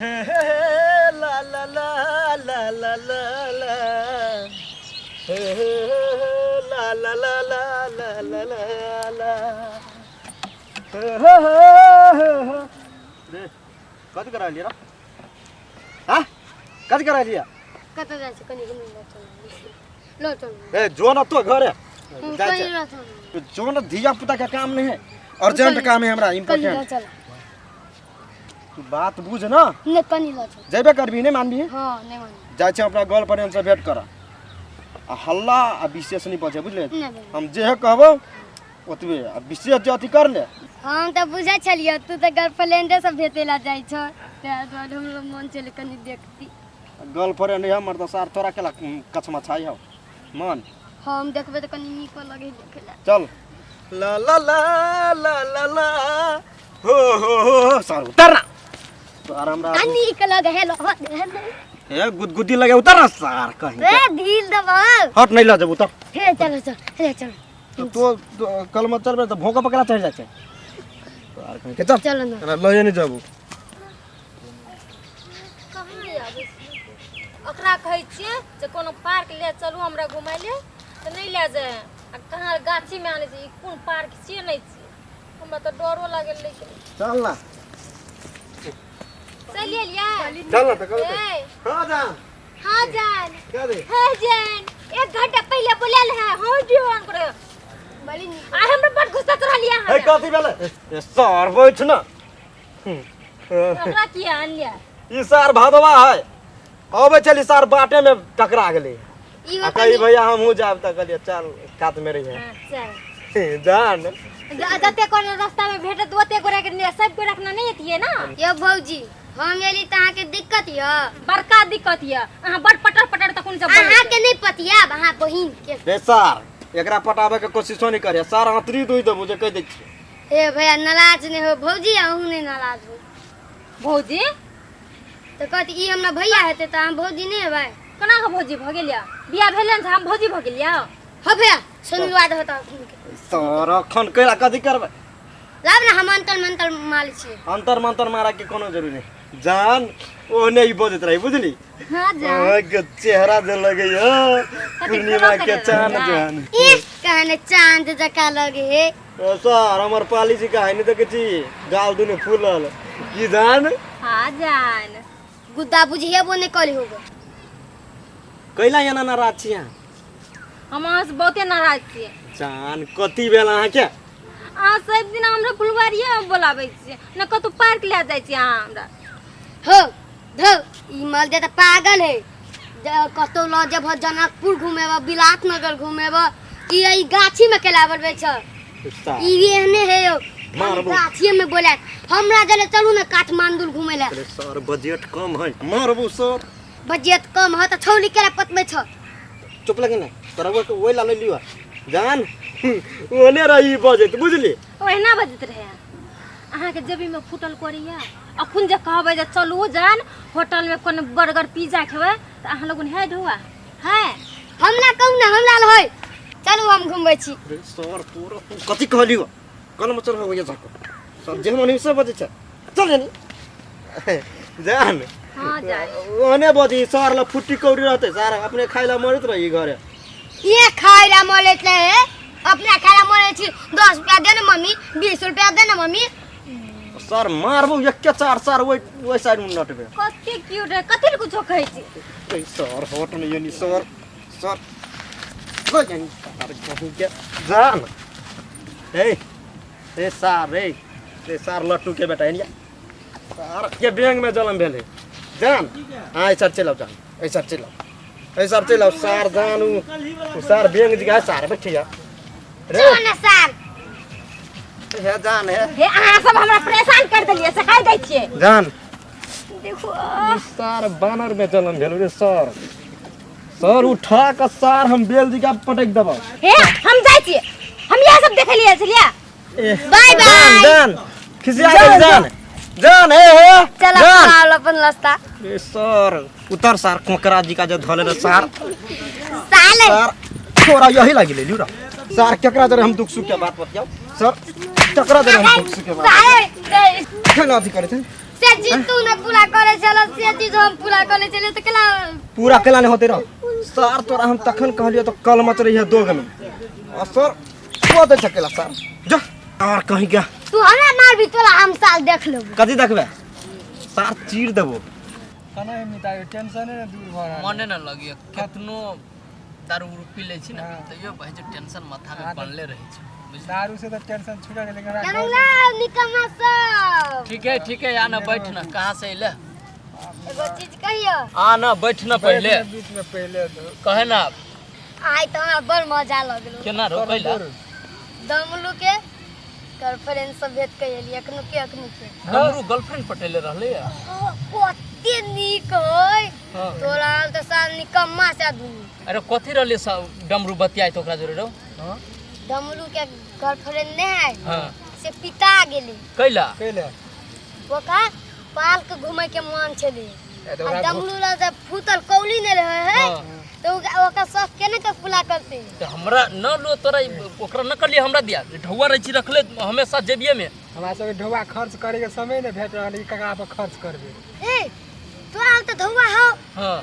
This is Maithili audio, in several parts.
ला ला ला ला ला ला ला हे हे हे ला ला ला ला ला ला ला ला हे हे हे हे। रे कथी करा लिया हाँ कथी करा लिया कतऽ जाइ छै कनि घुमै लए चलू लऽ चलू ए जो ना तो घर है जाइ कनि छै लऽ चलू तो जो ना धिया पुता के काम नहीं है अर्जेंट काम है हमरा कनि लऽ इम्पोर्टेंट चलू तू बात बुझ ना नहि कनि लऽ चलू जेबे करबी नहीं मानबी हँ नहि मानब जाइ छै अपना गर्लफ्रेंड से भेंट कर आ हल्ला आ विशेष नहीं बचे बुझले नहि बजै। हम जे कहबो ओतबे आ विशेष जे अथी कर ले हम तऽ बुझै छलियै तू तऽ गर्लफ्रेंडे से भेटै लए जाइ छह ताहि दुआरे हमरो मन छलै कनि देखती गर्लफ्रेंड है हमर तऽ सार तोरा केला कछमा छाई हो मन हम देखबै तऽ कनि नीको लगै देखै लए चल ला ला ला ला ला ला हो हो हो हो सर उतर ना तोहर हमरा आ नीक लगे हे लो हे ए गुदगुदी लगे उतर ना सार कहीं ए ढील दबाव हट नहीं ला जब उतर हे चलो चल हे चलो तो तो कल मत चलबे तऽ भोंका पकड़ा चढ़ जाइ छै तोहर कहीं के चल चलो ना तोरा लए नहीं जाबू कहाँ आबै छी ओकरा कहै छियै जे कोनो पार्क ले चलू हमरा घुमै ले तऽ नहि लए जाइ आ कहाँ गाछीमे आनै छै ई कोन पार्क छियै नहि छियै हमरा तऽ डरो लागल लेकिन चल ना चलि एलियै चल ना तऽ कल ए, हाँ जान हाँ जान क्या दे हाँ जान एक घंटा पहिले बोलल है हाँ जान करे बड़ी नीक आ हमरा बड़ गुस्सा चढ़ल ए अहाँ कथी भेलै ए सर बैठ ना ओकरा किया आनलियै ई सार भादवा है अबै छली सार बाटे में टकरा गेलै ई आ कही भैया हमहूँ जायब तऽ कहलियै चल कात में रहिए हाँ, चल जान जते कोनो रास्ता में भेटत ओते गोरा के ने सब गोरा के नहीं एतिए ना यौ भौजी हम एली तऽ अहाँके दिक्कत यऽ बड़का दिक्कत यऽ अहाँ बड़ पटर पटर तखन जब अहाँके नहि पतियाब अहाँ बहिन के रे सार एकरा पटाबे के कोशिशो नहीं करे सार आंतरी दुई देबो जे कहि दै छियै हे भैया नाराज नहि हो भौजी अहूँ नहि नाराज हो भौजी तऽ कहत ई हमरा भैया हेतै तऽ अहाँ भौजी नहि हेबै केना के भौजी भऽ गेल यऽ बियाह भेल ने हम भौजी भऽ गेल यऽ हो भैया सुनवा दहो तऽ अखन सर अखन कैला कथी करबै लाब ने हम अंतर मंतर माल छियै अंतर मंतर मारा के कोनो जरूरी नहीं जान ओ नहीं बजैत रही बुझली हाँ जान अहाँके चेहरा जे लगैया पूर्णिमा के चान जान ई कहने चांद जकाँ लगे हे ओ सर हमर पाली जी का है नहीं देखै छी गाल दुनू फूलल की जान हाँ जान गुद्दा बुझेबो नहि करी होगो कैला एना नाराज छी अहाँ हम अहाँ से बहुते नाराज छियै जान कथी भेल अहाँके अहाँ सब दिन हमरा फुलवारिये में बोलाबै छियै न कतौ पार्क लए जाइ छियै अहाँ हमरा हो धौ ई मर्द तऽ पागल है कतौ लऽ जेबह जनकपुर घुमेबह विलास नगर घुमेबह ई ई गाछी में केला बनबै छ ई भी एहने है यौ मारबो। गाछिए में बोला हमरा जले चलू ने काठमांडू घुमे ला अरे सर बजट कम है मारबू सर बजट कम है तऽ छौली केला पतबै छ चुप लगे ना तोरा के ओहि ला ले लियो जान ओने रही बजट बुझली ओहिना बजैत रहै अहाँके जेबीमे फूटल करैया अखन जे कहबै जे चलू जान होटलमे कोनो बर्गर पिज्जा खेबै तऽ अहाँ लोगन है ढुआ है हमरा कहू ने हमरा लग है चलू हम घुमबै छी अरे सर तोरा तू कथी कहलियो कल मचर हो गया जाको सर जे मन से बजे छै चल जानी जान हाँ जान ओने बजी सर ला फुट्टी कौड़ी रहते सर अपने खाइ ला मरत रही घरे ये खाइ ला मरैत रहे अपना खाइ ला मरै छी 10 रुपया दे ने मम्मी, 20 रुपया दे ने मम्मी। सर मारबो एक चार सर ओहि ओहि साइड में नटबे। कते क्यूट है, कथी लए कुछो कहै छी? ए सर हट नहीं यानी सर सर गो यानी सर कहीं के जान ए ए सर ए ए सर लट्टू के बेटा एनिया सर के बैंक में जन्म भेलै जान। हाँ सर चल आओ जान, ए सर चल आओ, ए सर चल आओ सर जान उ सर बैंक जी का सर बैठिया रे। चलो ने सर। हे जान हे। हे अहाँ सब हमरा परेशान कर देलियै से कहि दै छियै। जान। देखो। ई सर बानर में जन्म भेल रे सर। सर उठा के सर हम बेल जी का पटक देबो। हे हम जाइ छियै, हम इएह सब देखै लिए छलियै। बाय बाय। जान जान खिसिया गेल जान जान हे हे। चल। जान। अपना अपन रास्ता। ए सर उतर सर कोकरा जी का जो धोले रे सर। साले। सर तोरा यही लागी ले लियो रा सर केकरा जरे हम दुख सुख के बात बतियाओ सर, केकरा जरे हम दुख सुख के बात साले। केना अथी करे छै। से चीज तू ने पूरा करे छल से चीज हम पूरा करे छलियै तऽ केना पूरा केला नहीं होते रह सर तोरा हम तखन कहलियो तो कल मत रही है दोग में और सर को दे सकेला सर जा और कहीं गया तू हमरा मारबी तोरा हम साल देख लेबो कथी देखबे सर चीर देबो केना मिटाइ टेंशने ने दूर भऽ रहल मने न लगिए केतनो दारू उरू पी लै छी ने तैयो भाई जो टेंशन माथा में बनले रहै छै बुझलियै? दारू से तऽ टेंशन छूटल लेकिन हमरा जनंगला निकम्मा सब ठीक है ठीक है आ ना बैठ ना कहाँ से अइले एगो चीज कहियो आ ना बैठ ना पहले बीच में पहले तो कहे ना आइ तऽ हमरा बड़ मजा लगलो केना रोकैला दमलू के गर्लफ्रेंड सब भेंट कर एलियै अखनो के अखनो के हमरो गर्लफ्रेंड पटेले रहलै या कते नीक होय हाँ। तोरा हाल तऽ साल निकम्मा से आदमी अरे कथी रहलै सब डमरू बतियाइत ओकरा जोरे रौ डमरू के गर्लफ्रेंड नहीं है हाँ से पिता गेलै कैला कैला ओकरा पार्क घूमे के मन छलै ए तऽ आ ओकरा डमरू ला जब फूटल कौली नहि रहे है हाँ। तऽ ओकर शौक केना के पूरा करतै तऽ हमरा न लो तोरा ओकरा न करलियै हमरा दिया ढौआ रहै छी रखले हमेशा जेबिये में हमरा सबके ढौआ खर्च करे के समय नहि भेट रहल है ककरा पर खर्च करबै ए तोरा हाल तऽ धौआ हौ हाँ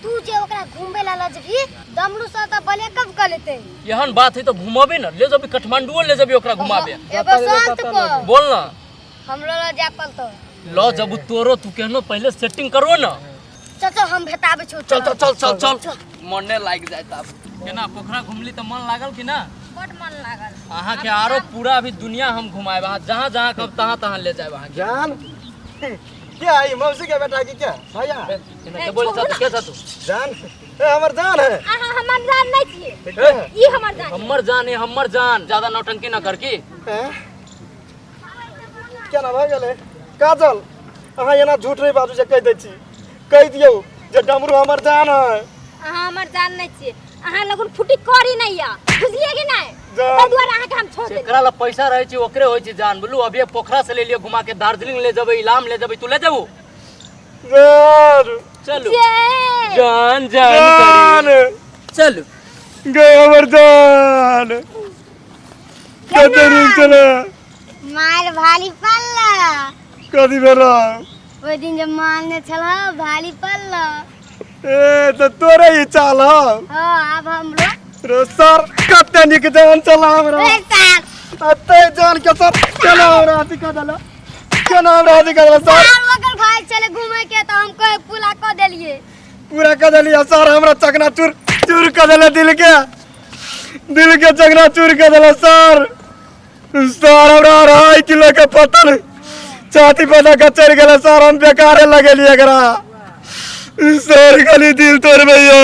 तू जे ओकरा घूमबे ला लऽ जेबही डमरू सब तऽ ब्रेकअप कऽ लेतै एहन बात है तऽ घुमबे न ले जेबी काठमांडुओ ले जेबी ओकरा घुमाबे एगो शर्त पर बोल ना हमरो लऽ जाय पड़तौ ल जब तोरो तू केहनो पहले सेटिंग करो ना चल चल हम भेटाबै छौ चल चल चल चल चल मने लाग जाए आब केना पोखरा घुमली तऽ मन लागल कि ना बड मन लागल अहाँ के आरो पूरा अभी दुनिया हम घुमाएब अहाँ जहाँ जहाँ कहब तहाँ तहाँ ले जाएब अहाँ जान क्या है मौसी के बेटा की क्या भैया के के बोल तू के तू जान ए हमर जान है अहाँ हमर जान नहीं छियै ए, ई हमर जान हमर जान है हमर जान ज्यादा नौटंकी न कर की हैं? केना भऽ गेलै काजल अहाँ एना झूठ नहि बाजू जे कहि दै छी कहि दियौ जे डमरू हमर जान है अहाँ हमर जान नहीं छियै अहाँ लगन फुटी करी नहीं या बुझलियै कि नहीं जान। ताहि दुआरे अहाँके हम छोड़ देली जेकरा ला पैसा रहै छै ओकरे होइ छै जान बोलू अभी पोखरा से ले लियो घुमा के दार्जिलिंग ले जेबै इलाम ले जेबै तू ले जेबू जान चलू जे जान जान करी जान चलू गए हमर जान कते नीक छलै मार भारी पड़ला कथी भेल ओहि दिन जे मारने छल भारी पड़ला ए तऽ तोरे ही चाल हौ हाँ आब हमरो रे सर कते नीक जान चला हमरा ए सार अते जान के सर केना हमरा अथी कऽ देला केना हमरा अथी कऽ देला सर सार ओकर भाई चले घूमे के तऽ हम कहे पूरा कऽ देलियै पूरा कऽ देलियै सर हमरा चकना चूर चूर कऽ देला दिल के दिल के चकना चूर कऽ देला सर सर हमरा 2.5 किलो के पत्थर छाती पर लऽ कऽ चढ़ि गेलै सर हम बेकारे लगेलियै एकरा सर खाली दिल तोड़बैया।